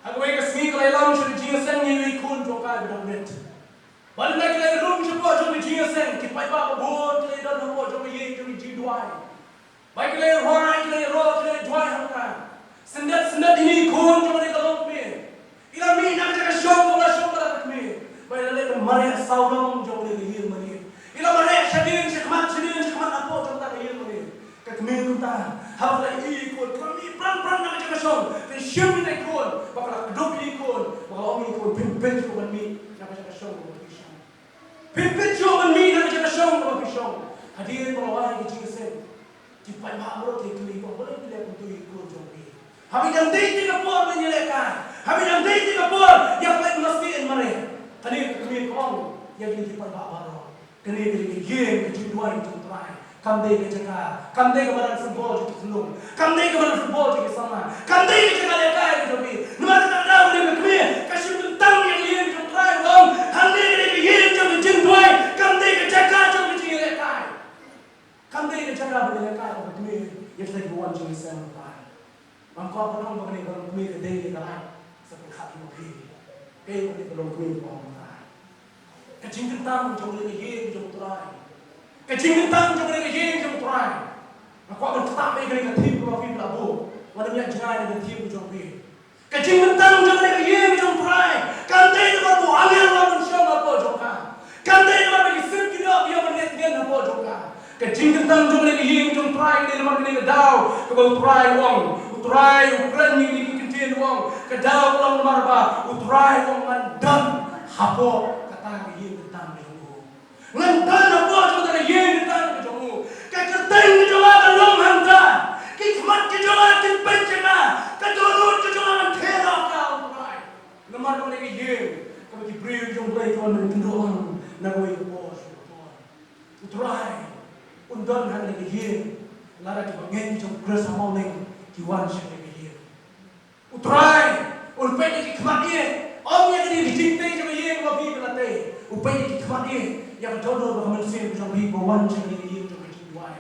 ha kawei ka sngi ka la ïalam sha ka jingïaseng ïa iwei i khun jong ka ba dang met. Bad ynda ki la ïarung shapoh jong ka jingïaseng, ki paidbah ba bun ki la ïadon hapoh jong ka ïing jong ka jingduwai. Bad ki la ïarwai, ki la ïaroh, ki la ïaduwai ha ka. Syndet syndet ine i khun jong kane ka longkmie, i la mih na ka jaka shong kaba la shong bad la ka kmie. Bad i la leit ban mareh saw long jong kane ka ïing mareh. I la mareh shadien shakhmat, shadien shakhmat hapoh jong kata Haba ka la ïohi ïa i khun, ka la mih pran pran na ka jaka shong. Ka shim ïa i khun, bad ka la kdup ïa i khun, bad ka la ong ïa i khun, phin peit shuh ban mih na ka jaka shong kaba phi shong. Phin peit shuh ban mih na ka jaka shong kaba phi shong. Hadien ba la wai ïa ka jingïaseng, ki paidbah baroh ki kylli, balei phi leh kumto ïa i khun jong phi? Haba i dang dei te ka por ban ïalehkai, haba i dang dei te ka por ïa ka peit masi in mareh. Kane ka kmie ka ong ïa kine ki paidbah baroh, kane ka dei ka ïing ka jingduwai jong U Trai. Kam dei ka jaka, kam dei ka madan football jong ki khyllung, kam dei ka madan football jong ki samla, kam dei ka jaka lehkai ka jong phi. Namar kata ka daw kane ka kmie ka shim kyntang ïa ka ïing jong U Trai, ka ong, hangne ka dei ka ïing jong ka jingduwai, kam dei ka jaka jong ka jingïalehkai. Kam dei ka jaka ban ïalehkai, ong ka kmie, ïa kita kiba wan jingïaseng, ong U Trai. Ngam kwah ban ong ba kane ka longkmie ka dei ïa ka lait, sa pyrkhat ïa ma phi. Kaei kane ka longkmie kaba ong, ong U Trai? Ka jingkyntang jong kane ka ïing jong U Trai. Ka jingkyntang jong kane ka ïing jong U Trai. Nga kwah ban ktah beit ïa kane ka theme kaba phi la buh. Wat nym ïaid jngai na ka theme jong phi. Ka jingkyntang jong kane ka ïing jong U Trai kam dei namar ba u angel u wan ban shong hapoh jong ka. Kam dei namar ba ki sim ki doh ki ïoh ban leit ngin hapoh jong ka. Ka jingkyntang jong kane ka ïing jong U Trai ka dei namar kane ka daw kaba U Trai u ong. U Trai u kren ïa kine ki kyntien u ong, ka daw ka long namar ba U Trai u ong, ngan don hapoh kata ka ïing kyntang jong u. Ngan don hapoh jong kata ka ïing kyntang ka jong u. Ka kyrteng ka jong nga ka long hangta. Ki khmat ki jong nga kin peit ïa nga. Ka dohnud ka jong nga ngan theh noh ïa ka, ong U Trai. Namar kane ka ïing kaba ki briew ki jong U Blei ki wan ban kynduh lang na kawei ka por sha ka por. U Trai un don ha kane ka ïing lada kiba ngeit ki jong U Khrist ha Mawleng ki wan sha kane ka ïing. U Trai un peit ïa ki khmat ïing. Ym ïa kane ka jingtei jong ka ïing kaba phi phi la tei. U peit ïa ki khmat ïing, ïa ka dohnud bad ka mynsiem jong phi ba wan sha kane ka ïing jong ka jingduwai.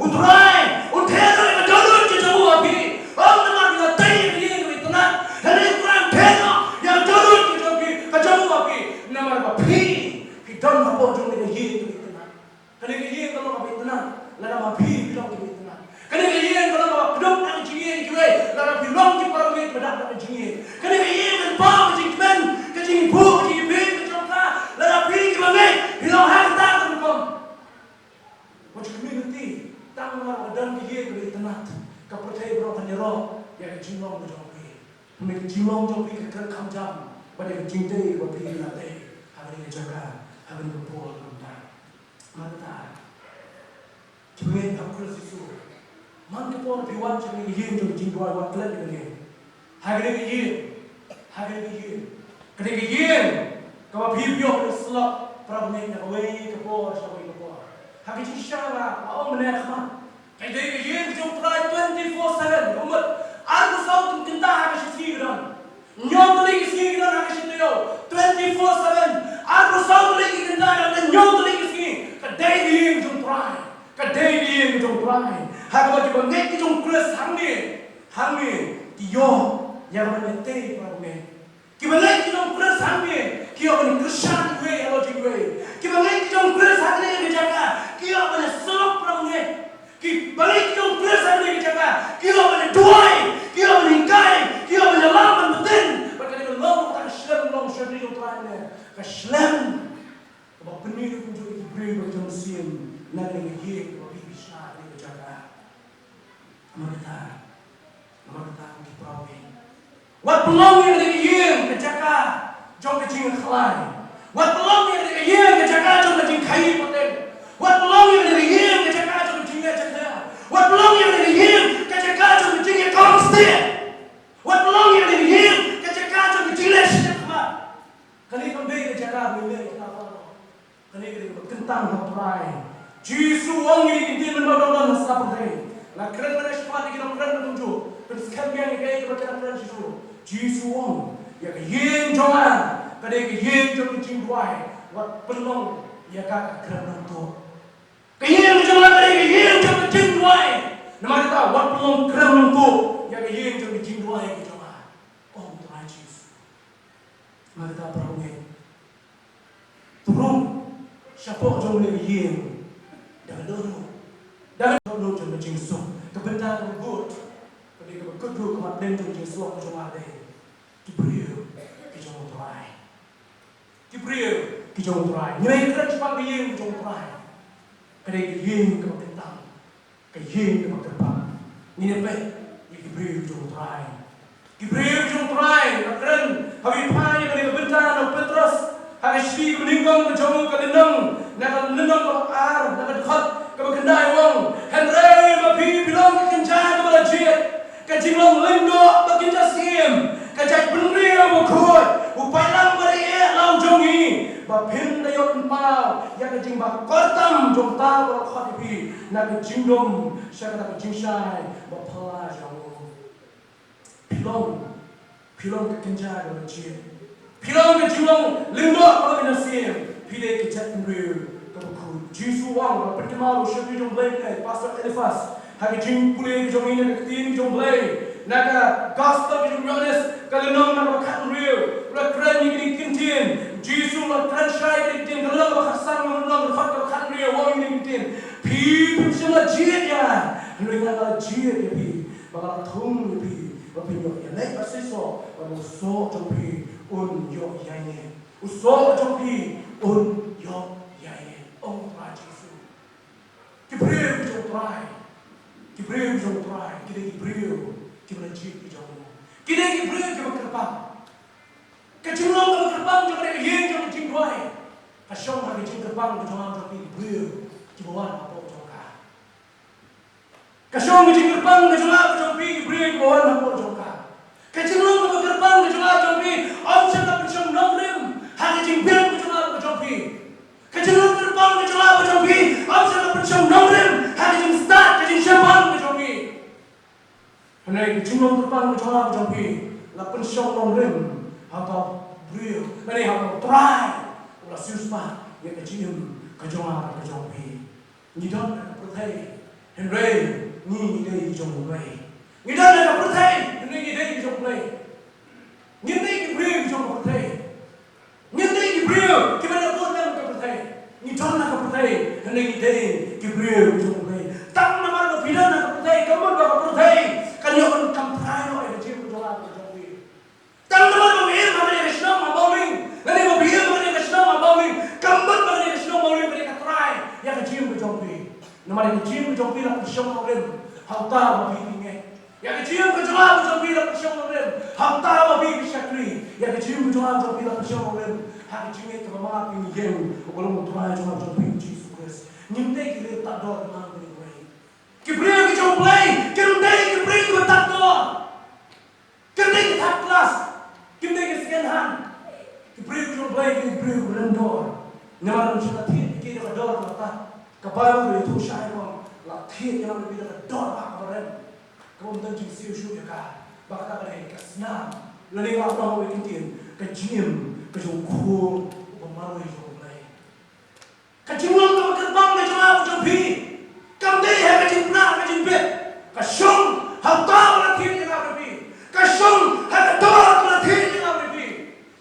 U Trai un theh noh ïa ka dohnud ka jong u ha phi. Ym namar phi la tei ïa ka ïing kaba itynnad, hynrei U Trai un theh noh ïa ka dohnud ka jong phi, ka jong u ha phi. Namar ba phi, phi don hapoh jong kane ka ïing kaba itynnad. Kane ka ïing ka long kaba itynnad lada ma phi phi long kiba itynnad. Kane ka ïing ka long kaba kdup da ka jingïeit ïa kiwei lada phi long ki parabangeit ba dap da ka jingïeit. Kane ka ïing kan paw ka jingkmen, ka jingïabud, ka jingïabit ka jong ka lada phi kiba ngeit phi long ha kata ka rukom. Wat ju khmih lynti, tang namar ba ka don ka ïing kaba itynnad, ka pyrthei baroh kan ïaroh ïa ka jinglong ka jong phi. Hynrei ka jinglong jong phi ka kren kham jam bad ïa ka jingtei kaba phi la tei ha kane ka jaka, ha kane ka por mynta. Namar kata, kiba ngeit ha U Khrist Jisu, man ka por phi wan sha kane ka ïing jong ka jingduwai, wat klet ïa kane. Ha kane ka ïing, ha kane ka ïing, kane ka ïing kaba phi ïoh ban ïasyllok para bangeit na kawei ka por sha kawei ka por. Ha ka jingshisha nga ong mynne ha khmat, ka dei ka ïing jong U Trai twenty-four seven. Kumta arphew saw kynta ha ka shi sngi ka don. Hynñiew tylli ki sngi ki don ha ka shi taïew, twenty-four seven. Arphew saw tylli ki kynta, hynñiew tylli ki sngi. Ka dei ka ïing jong U Trai. Ka dei ka ïing jong U Trai ha kaba kiba ngeit ki jong U Khrist hangne, hangne ki ïoh ïa ka ban ïatei para bangeit. Kiba ngeit ki jong U Khrist hangne ki ïoh ban kyrshan iwei halor jong iwei. Kiba ngeit ki jong U Khrist hangne ha kane ka jaka ki ïoh ban ïasyllok para bangeit. Kiba ngeit ki jong U Khrist ha kane ka jaka ki ïoh ban duwai, ki ïoh ban hikai, ki ïoh ban ïalam ban btin. Bad kane ka long kata ka shlem long sha kane ka jong U Trai ne ka shlem kaba pynmih kumjuh ïa ki briew ba ki jong mynsiem na kane ka ïing kaba phi phi shna ha kane ka jaka. Namar kata, namar kata ko ki para bangeit, wat pynlong ïa kane ka ïing ka jaka jong ka jingkhlaiñ. Wat pynlong ïa kane ka ïing ka jaka jong ka jingkhaïi pateng. Wat pynlong ïa kane ka ïing ka jaka jong ka jingleh jaka. Wat pynlong ïa kane ka ïing ka jaka jong ka jingïakawang stieh. Wat pynlong ïa kane ka ïing ka jaka jong ka jingleh shiliang khmat. Kane kam dei ka jaka ba ngin leh kita baroh. Kane ka dei kaba kyntang ha U Trai. Jisu u ong ïa kine ki ktien mynba u dang don ha sla pyrthei. La kren mynne shakhmat ïa ki nongkren kumjuh. Pynskhem biang ïa kaei kaba ki la kren shuh shuh. Jisu u ong ïa ka ïing jong nga ka dei ka ïing jong ka jingduwai. Wat pynlong ïa ka ka krem nongtuh. Ka ïing jong nga ka dei ka ïing jong ka jingduwai. Namar kata wat pynlong krem nongtuh ïa ka ïing jong ka jingduwai ka jong nga, ong U Trai Jisu. Namar kata para bangeit, to rung shapoh jong kane ka ïing da ka dohnud, da ka dohnud jong ka jingsuk. Ka bynta kaba kut, ka dei kaba kut ruh ka mat dei jong ka jingsuk jong nga dei ki briew ki jong U Trai. Ki briew ki jong U Trai. Ngi la ïakren shaphang ka ïing ki jong U Trai. Ka dei ka ïing kaba kyntang, ka ïing kaba kyrpang. Ngin ïa peit ïa ki briew jong U Trai. Ki briew jong U Trai, nga kren ha phi phai ïa kane ka bynta na u Petros ha ka shiphew nyngkong ka jong u, ka lynnong, na ka lynnong kaba ar, na ka dkhot kaba khyndai u ong: Hynrei ma phi, phi long ka kynja kaba la jied, ka jinglong lyngdoh ba kynja siem, ka jaitbynriew bakhuid, u paidlang ba dei eh la u jong ngi, ba phin da ïoh pynpaw ïa ka jingbakor tam jong uta uba la khot ïa phi na ka jingdum sha kata ka jingshai baphylla jong u. Phi long, phi long ka kynja kaba jied. Phi long ka jinglong lyngdoh kaba kynja siem. Phi dei ka jaitbynriew kaba khuid. Jisu u ong, la pynkynmaw da u shakri jong U Blei, Pastor Eliphas, ha ka jingpule ka jong ngi na ka ktien jong U Blei, na ka Gospel ka jong u Ïoannis, ka lynnong na kaba khathynriew, u la kren ïa kine ki ktien. Jisu u la kren shai ïa kine ki ktien, ka lynnong kaba khatsan, ka lynnong kaba khat, kaba khathynriew, u ong ïa kine ki ktien: Phi phim shym la jied ïa nga, hynrei nga la jied ïa phi, ba nga la thung ïa phi, ba phin ïoh ïaleit bad seisoh, bad ba u soh jong phi un ïoh ïaineh. U soh jong phi un ïoh ïaineh, ong U Trai Jisu. Ki briew ki jong U Trai, ki briew ki jong U Trai, ki dei ki briew kiba la jied ki jong u. Ki dei ki briew kiba kyrpang. Ka jinglong kaba kyrpang jong ka dei ka ïing jong ka jingduwai. Ka shong ha ka jingkyrpang ka jong nga jong phi ki briew kiba wan hapoh jong ka. Ka shong ka jingkyrpang ka jong nga ka jong phi ki briew kiba wan hapoh jong ka. Ka jinglong kaba kyrpang ka jong nga jong phi, ym shym la pynshong nongrim ha ka jingbiang ka jong nga ka jong phi. Ka jinglong kyrpang ka jong nga ka jong phi, ym shym la pynshong nongrim ha ka jingstad, ka jingshemphang ka jong phi. Hynrei ka jinglong kyrpang ka jong nga ka jong phi la pynshong nongrim ha uta u briew, lane ha uta u trai uba la siewspah ïa ka jingim ka jong nga ka jong phi. Ngi don ha ka pyrthei, hynrei ngi, ngi dei ki jong U Blei. Ngi don ha ka pyrthei, hynrei ngi dei ki jong U Blei. Ngim dei ki briew ki jong ka pyrthei. Ngim dei ki briew kiba la bud na ka pyrthei. Ngi don ha ka pyrthei, hynrei ngi dei ki briew ki jong U Blei. Tang namar ba phi don ha ka pyrthei, kam mut ba ka pyrthei kan ïoh ban kam phai noh ïa ka jingim ka jong nga ka jong phi. Tang namar ba phi im ha kane ka shnong ha Mawleng, lane ba phi im ha kane ka shnong ha Mawleng, kam mut ba kane ka shnong Mawleng ka dei ka trai ïa ka jingim ka jong phi. Namar ïa ka jingim ka jong phi la pynshong nongrim ha uta uba phi ngeit. Ïa ka jingim ka jong nga ka jong phi la pynshong nongrim ha uta uba phi shakri. Ïa ka jingim ka jong nga ka jong phi la pynshong nongrim ha ka jingngeit kaba ma phi ïeng, uba long U Trai jong nga jong phi, Jisu Khrist. Ngim dei ki riew tad dor, ngim dei ki riew. Ki briew ki jong U Blei kim dei ki briew kiba tad dor. Kim dei ki third class, kim dei ki second hand. Ki briew ki jong U Blei ki dei ki briew kiba rem dor. Namar ym shym la thied ïa ki da ka dor kaba tad. Ka Baibl ka ïathuh shai ba la thied ïa ki da ka dor ba kaba rem, kaba ym don jingsiew shuh ïa ka, ba kata ka dei ka snam, lane ngan ong ha kawei ka ktien, ka jingim ka jong u khun uba marwei jong U Blei. Ka jinglong kaba kyrpang ka jong nga ka jong phi kam dei ha ka jingpynah ka jingbit. Ka shong ha uta uba la thied ïa nga bad phi. Ka shong ha ka dor ba la thied ïa nga bad phi.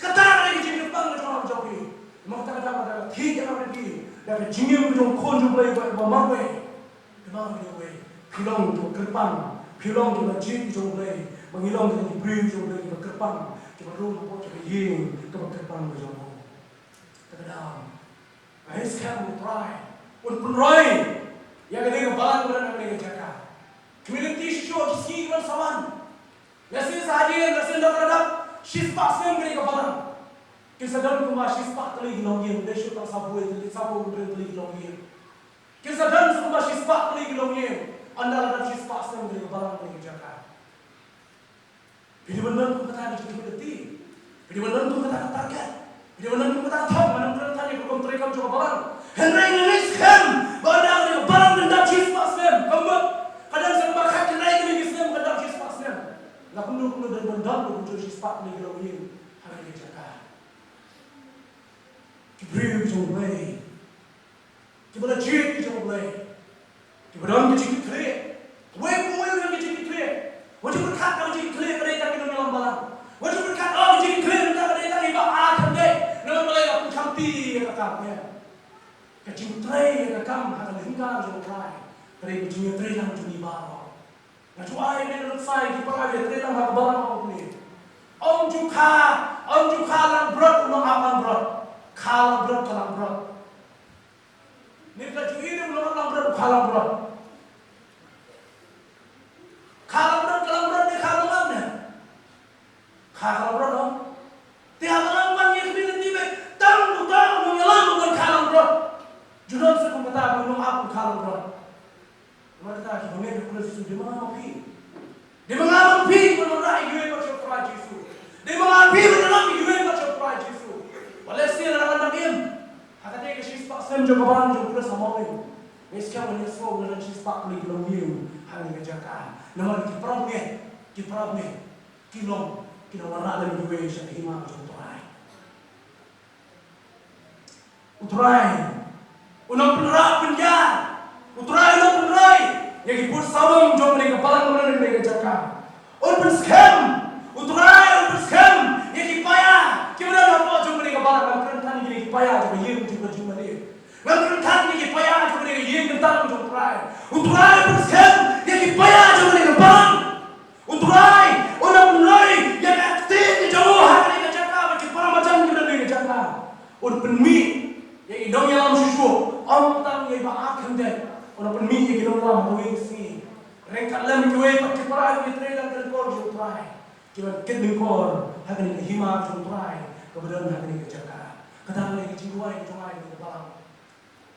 Kata ka dei ka jingkyrpang ka jong nga ka jong phi. Namar kata ka daw ba la thied ïa nga bad phi da ka jingim ka jong u Khun jong U Blei uba marwei. Kynmaw ïa kawei, phi long kiba kyrpang, phi long kiba jied ki jong U Blei, ba ngi long ki briew ki jong U Blei kiba kyrpang, kiba rung hapoh jong ka ïing kaba kyrpang ka jong u. Kata ka daw, nga ngeit skhem ba U Trai un pynroi ïa kane ka balang, kane ka jaka. Community shisha ki sngi ki ban sa wan. Lehse sa hadien, lehse nda ka dap shispah snem kane ka balang. Kin sa don kumba shispah tylli ki longïing, lehse tang sa buaid tylli, sa buaid hynriew tylli ki longïing. Kin sa don sa kumba shispah tylli ki longïing. Ynda la dap shispah snem kane ka balang, kane ka jaka. Phi dei ban don kum kata ka jingkyrpang. Phi dei ban don kum kata ka target. Phi dei ban don kum kata ka thong, ban don kum kata ka rukom treikam jong ka balang. Hynrei nga ngeit skhem ba ynda ka balang kan dap shispah snem, ka mut ka don sa kaba khatkhyndai tylli ki snem, kan dap shispah snem. La kumno kumno don ban don kum jong shispah tylli ki longïing ha kane ka jaka. Ki briew ki jong U Blei, kiba la jied ki jong U Blei, kiba don ka jingkitkhlieh. Uwei pa uwei u don ka jingkitkhlieh. Wat ju pyrkhat ba ka jingkitkhlieh ka dei tang ki nongïalam balang. Wat ju pyrkhat, oh, ka jingkitkhlieh mynta ka dei tang kiba ar kham dei, namar balei, la pynkham ti ïa ka kam, ïa ka jingtrei ïa ka kam ha ka lyngkar jong U Trai. Ka dei ka jingïatreilang jong ngi baroh. Nga ju ai ïa ka nuksa ïa ki para ba ïatreilang ha ka balang, ong kumne: Ym ju kha, ym ju kha langbrot u nongaplangbrot. Kha langbrot ka langbrot. Mynta ju ïohi u nongaplangbrot u kha langbrot. Ngi ïa ka Khrist Jisu, dei ma nga ma phi. Dei ma nga ma phi ban wanrah iwei pat sha u Trai Jisu. Dei ma nga ma phi ban wanrah iwei pat sha u Trai Jisu. Ba lehse lada ngan dang im ha kata ka shispah snem jong ka balang jong u Khrist ha Mawleng, ngi skhem ban ïasngew ngan don shispah tylli ki longïing ha kane ka jaka. Namar ki para bangeit, ki para bangeit ki long, ki nang wanrah lem iwei sha ka hima jong u Trai. U Trai un nang pynrah pynïar. U Trai un nang pynroi ïa ki pud sawdong jong kane ka balang, kane ka jaka. Un pynskhem. U Trai un pynskhem ïa ki paia kiba don hapoh jong kane ka balang. Ngan kren than ïa kine ki paia jong ka ïing jong ka jingmane. Ngan kren than ïa ki paia jong kane ka ïing kyntang jong U Trai. U Trai un pynskhem ïa ki paia jong kane ka balang. U Trai un nang pynroi ïa ka ktien ka jong u ha kane ka jaka bad ki para marjan kiba don ha kane ka jaka. Un pynmih ïa ki nongïalam shuh shuh, ym tang ïa i Bah Khyndiat. Un nang pynmih ïa ki nongïalam ha kawei ka sngi. Ryngkat lem kiwei pat ki para kiba trei lang ka lyngkor jong U Trai, kiban kit lyngkor ha kane ka hima jong U Trai kaba don ha kane ka jaka. Kata ka dei ka jingduwai ka jong nga ïa kane ka balang.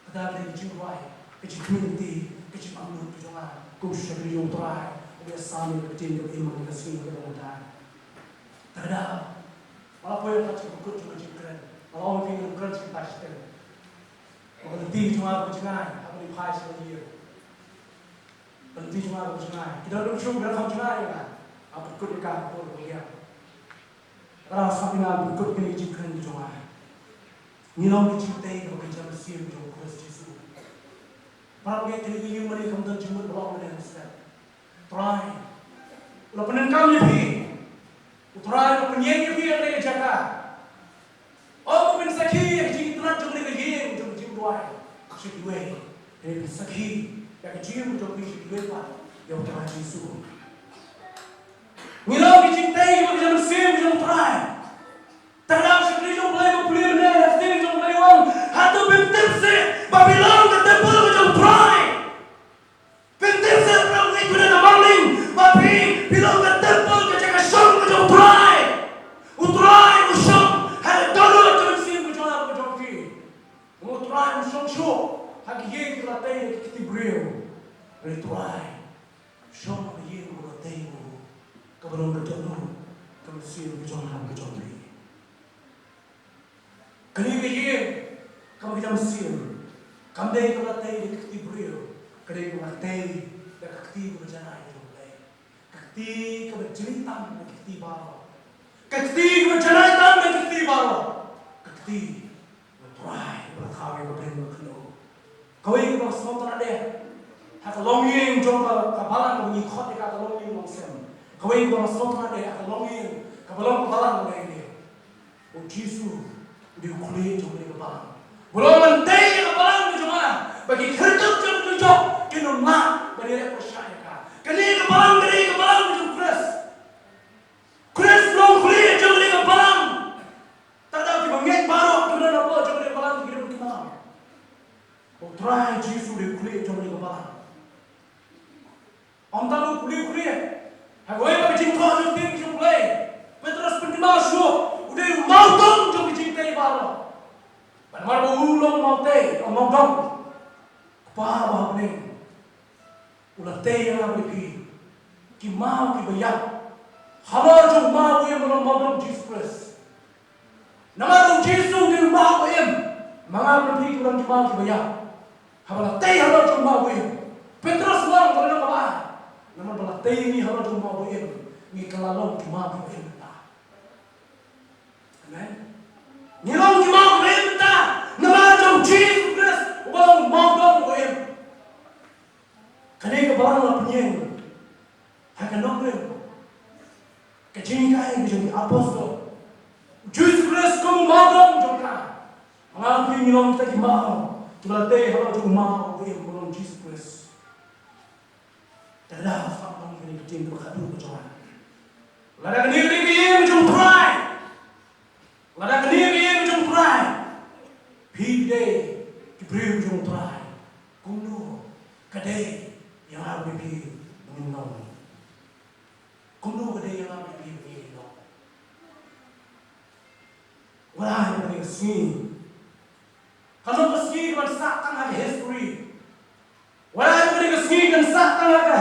Kata ka dei ka jingduwai, ka jingkmen lynti, ka jingangnud ka jong nga kum u shakri jong U Trai uba ïasam ïa ka ktien kaba im ha kane ka sngi kaba mynta. Te ka dei, nga la poi ha ka jingpynkut jong ka jingkren, nga la ong ïa phi ngan kren shibun shiteng. Ba ka lynti ka jong nga kaba jngai haba ngi phai sha la ïing, ka lynti ka jong nga kaba jngai. Ki don ruh shuh ki don kham jngai ïa nga. Nga pynkut ïa ka ha ka por kaba biang. Nga la sngap ïa nga pynkut kane ka jingkren ka jong nga. Ngi long ki jingtei kaba ka jingmynsiem jong U Khrist Jisu. Para bangeit, kane ka ïing mane kam don jingmut ba long mane ha step. Trai u la pyndonkam ïa phi. U Trai u la pynïeng ïa phi ha kane ka jaka. Ym ban pynsakhi ïa ka jingitynnad jong kane ka ïing jong ka jingduwai sha kiwei. Hynrei pynsakhi ïa ka jingim jong phi sha kiwei pat ïa U Trai Jisu. Ngi long ki jingtei kiba ka jingmynsiem jong U Trai. Te ka dei u shakri jong U Blei ba pule mynne ha ktien jong U Blei u ong, hato phim tip seh ba phi long ka templ ka jong U Trai? Phim tip seh, para bangeit kiba don ha Mawleng, ba phi, phi long ka templ, ka jaka shong ka jong U Trai. U Trai u shong ha ka dohnud ka mynsiem ka jong nga ka jong phi. U Trai um shong shuh ha ki ïing kiba la tei da ki kti briew. Hynrei U Trai u shong ha ka ïing kaba la tei da u, kaba long ka dohnud ka mynsiem ka jong nga ka jong phi. Kane ka ïing kaba ka jingmynsiem kam dei kaba la tei da ki kti briew, ka dei kaba la tei da ka kti kaba janai jong U Blei. Ka kti kaba jngai tam na ki kti baroh. Ka kti kaba janai tam na ki kti baroh. Ka kti ba U Trai ba la thaw ïa ka bneng bad ka khyndew. Kawei kaba sngewtynnad eh ha ka longïing jong ka, ka balang kaba ngi khot ïa ka, ka longïing longsem. Kawei kaba sngewtynnad eh ha ka longïing kaba long ka balang kaba ngi. U Jisu u dei u khlieh jong kane ka balang. Ba lada ngi tei ïa ka balang ka jong nga, ba ki khyrdop jong ka jong kin ym lah ban ïaleh pyrshah ïa ka. Kane ka balang ka dei ka balang ka jong u Khrist. Khrist u long u khlieh jong kane ka balang. Tang da kiba ngeit baroh kiba don hapoh jong kane ka balang ki dei ban kynmaw. U Trai Jisu u dei u khlieh jong kane ka balang. Ym tang u khlieh u khlieh. Ha kawei pat ka jingthoh jong ka ktien jong U Blei, Petros pynkynmaw shuh, u dei u mawdong jong ki jingtei baroh. Bad namar ba u long mawtei, u mawdong, Kpa ba ha bneng u la tei ïa nga bad ïa phi, ki maw kiba ïap, halor jong u maw ba im, ba long mawdong Jisu Khrist. Namar ba u Jisu u dei u maw ba im, ma nga bad phi ki long ki maw kiba ïap. Haba la tei halor jong u maw ba im, Petros u ong kaba nyngkong kaba ar, namar ba la tei ïa ngi halor jong u maw ba im, ngi kylla long ki maw kiba im mynta. Amen. Ngi long ki maw kiba im mynta namar jong u Jisu Khrist uba long u mawdong uba im. Kane ka balang la pynïeng ha ka nongrim, ka jinghikai ka jong ki apostol, u Jisu Khrist kum u mawdong jong ka. Ma nga bad phi ngi long kita ki maw kiba la tei halor jong u maw uba im, uba long u Jisu Khrist. Te lada sngap tang kane ka ktien kaba khatduh ka jong nga, lada kane ka dei ka ïing ka jong u Trai, lada kane ka dei ka ïing ka jong u Trai, phi phi dei ki briew ka jong u Trai, kumno ka dei ïa nga bad ïa phi ba ngin long? Kumno ka dei ïa nga bad ïa phi ba ngin long? Wat la ha kane ka sngi, kan long ka sngi kaban sah tang ha ka history. Wat la ha kane ka sngi kan sah tang ha ka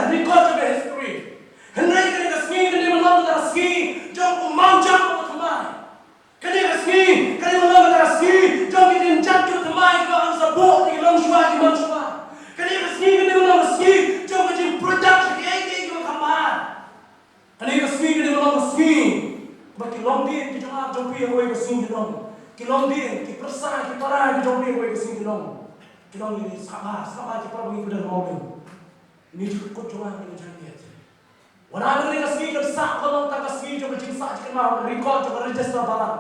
jong phi ha kawei ka sngi ki long. Ki longdien, ki pyrsa, ki para ki jong phi ha kawei ka sngi ki long. Ki long ïa ngi, sngap bha, sngap bha ki para bangeit ba don ha Mawlai. Ngi ju kut jong nga, ngi ju ïeit. Wat la kane ka sngi kan sah ban long tang ka sngi jong ka jingsah jingkynmaw, record jong ka register balang.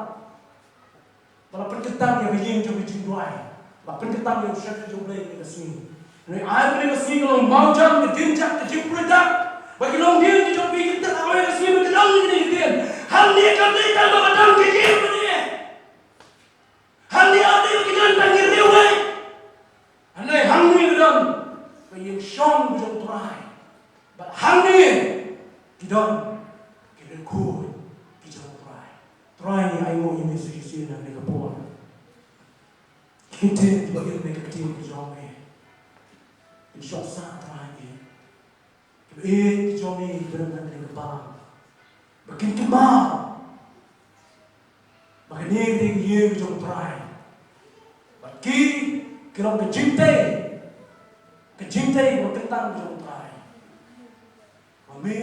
Ba la pynkyntang ïa ka ïing jong ka jingduwai. Ba la pynkyntang ïa u shakri jong U Blei ha kane ka sngi. Hynrei ai ba kane ka sngi ka long mawjam, ka dien jait, ka jingpyrta. Ba ki longdien ki jong phi kin tip ha kawei ka sngi ba ki don kine ki dien. Hangne kam dei tang ba ka don ka ïing ba ne. Hangne kam dei ba ki don tang ki riewwei. Hangne, hangne ka don ka ïing shong ka jong U Trai. Bad hangne ki don ki riewkhuid ki jong U Trai. Trai, ngi ainguh ïa me shisien ha kane ka por. Ki ktien kiba im na ka ktien ka jong me. Kin shong sah, Trai, kiba ïeit ki jong me kiba don ha kane ka balang. Ba kin kynmaw ba kane ka dei ka ïing ka jong U Trai. Bad ki, ki long ka jingtei, ka jingtei kaba kyntang ka jong U Trai. Ba me